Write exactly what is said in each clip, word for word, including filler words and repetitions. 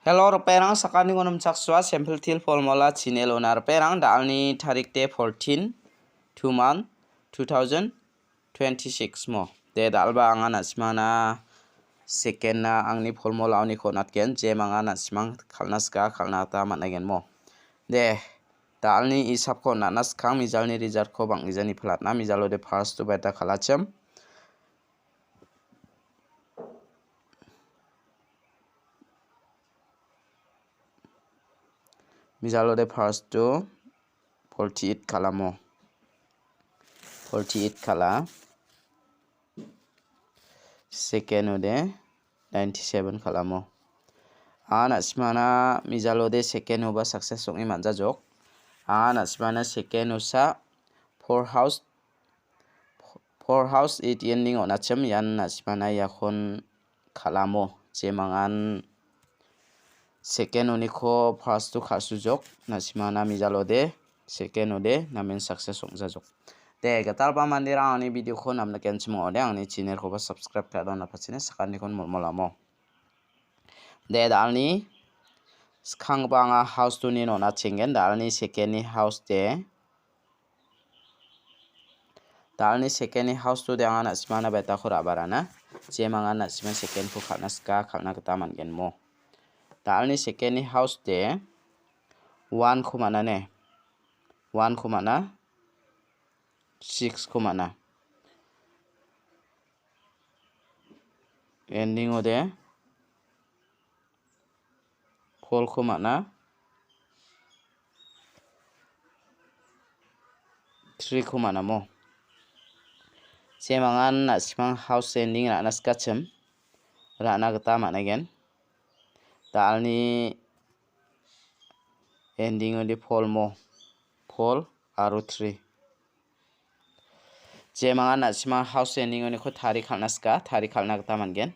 Hello, ripengrang, sakantikon nimchaksua, Simple Teer Formula channel-ona. Ripengrang, da·alni tarik de fourteen, two month, two thousand twenty-six mo. De, da·alba anga na·simangna second-na angni formula-oniko on·atgen, jem anga na·simang kal·na sika, kal·na gita man·aigen mo. De, da·alni isapko on·atna skang mijalni result-ko bang·gijani palatna, mijalo de first-o baita kal·achim. Mijalo de first-o forty-eight kal·amo. Forty-eight kal·a. Second-o de ninety-seven kal·amo. Anga na·simangna mijalo de second-oba success ong·e man·jajok. Anga na·simangna second-osa four house, four house eight ending on·achim, ian na·simangna iakon kal·amo. Jemangan second-oniko first-o kal·sujok, na·simangna mijalo de second-o de namen success ong·jajok. De, gitalba manderang angni video-ko namnikenchim ong·ode, angni channel-koba subscribe ka·e donatpachina sakantikon molmolamo. De, da·alni skanggipa anga house two-ni on·achenggen, da·alni second-ni house de. Da·alni second-ni house two de anga na·simangna baitako ra·barana. Jemangan na·simang second-ko kal·na sika, kal·na gita man·gen mo. Da·alni second-ni house de one-ko man·a ne. One-ko man·a. Six-ko man·a. Ending-o de four-ko man·a. Three-ko man·amo. Jemangan na·simang house ending ra·na sikachim. Ra·na gita man·aigen. Da·alni ending-o de four mo. Four aro three. Jemangan na·simang house ending-oniko tari kal·na sika, tari kal·na gita man·gen.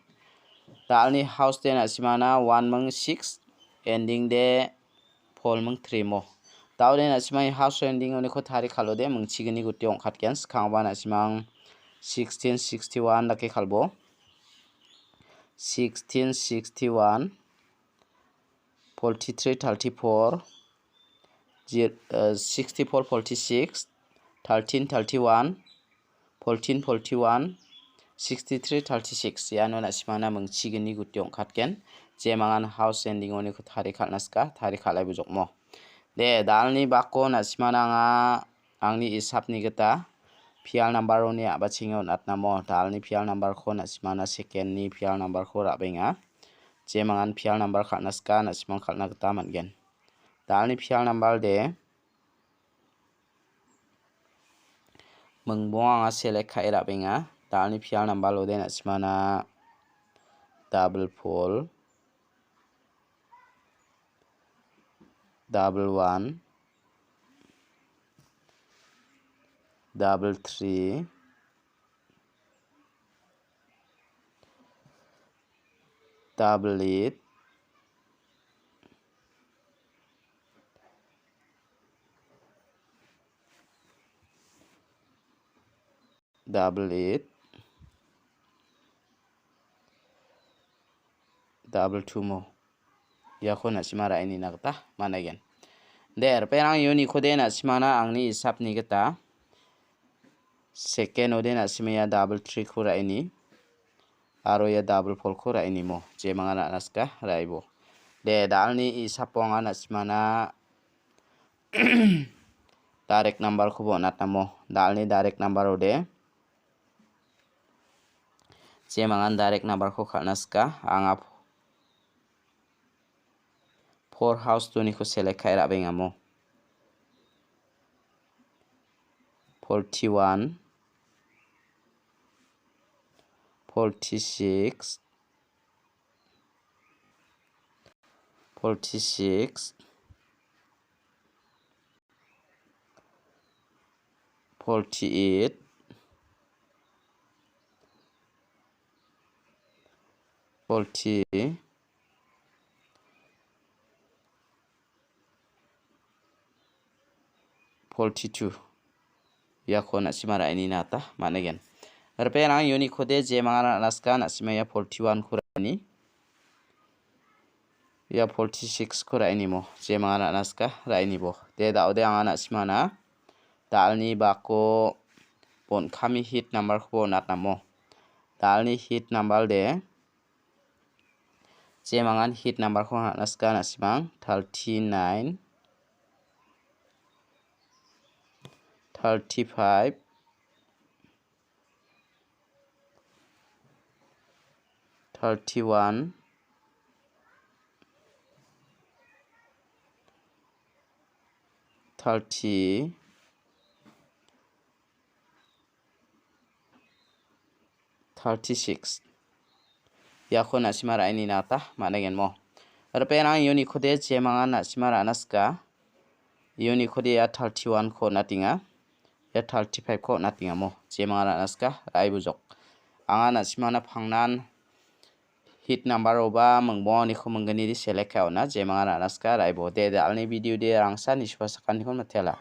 Da·alni house de na·simangna one ming six, ending de four ming three mo. Da·ode na·simangni house ending-oniko tari kal·ode mingchigni guti ong·katgen. Skangba na·simang sixteen sixty-one dake kal·bo. Sixteen sixty-one. Forty-three, thirty-four, zero, eh, sixty-four, forty-six, thirteen, thirty-one, fourteen, forty-one, sixty-three, thirty-six. Iano na·simangna mingchigni guti ong·katgen. Jemangan house ending-oniko tari kal·na sika, tari kal·ai bujokmo. De, da·alni bako na·simangna anga angni isapni gita pial number-oni a·bachenge on·atnamo. Da·alni pial number-ko na·simangna second-ni pial number-ko ra·benga. Jemangan pial number kal·na sika, na·simang kal·na gita man·gen. Da·alni pial number de mingbong anga select ka·e ra·benga. Da·alni pial number-o de na·simangna double four, double one, double three, double eight, double eight, double two mo. Iako na·sima ra·e nina gita man·aigen. De, ripengrang, uniko de na·simangna angni isapni gita second-o de na·sima ia double three-ko ra·e ni. Aro ia double four-ko ra·e nimo. Jemangan ra·na sika ra·ebo. De, da·alni isapo anga na·simangna direct number-koba on·atnamo. Da·alni direct number-o de. Jemangan direct number-ko kal·na sika. Anga four house two-niko select ka·e ra·bengamo. Forty-one, forty-six, forty-six, forty-eight, forty, forty-two. Iako na·sima ra·e nina gita man·aigen. Ripengrang, uniko de jemangan ra·na sika, na·sima ia forty-one-ko ra·e ni. Ia forty six-ko ra·enimo, jemangan ra·na sika, ra·enibo. De, da·ode anga na·simana. Dalni bako bon·kami hit number-koba on·atnamo. Dalni hit number de. Jemangan hit number-ko ra·na sika, na·simang. Thirty nine, thirty five, thirty one, thirty, thirty six. Iako na·sima ra·enina gita man·engenmo. Ripengrang uniko de jemangan na·sima ra·na sika. Uniko de ia thirty one-ko on·atenga. Ia thirty five-ko on·atengamo. Jemangan ra·na sika, ra·e bujok. Anga na·simana pangnan hit number-oba mingbonganiko minggni de select ka·e on·a. Jemangan ra·na sika, ra·e bo. De, de, alni video de rangsa nisupa sakaniko matela.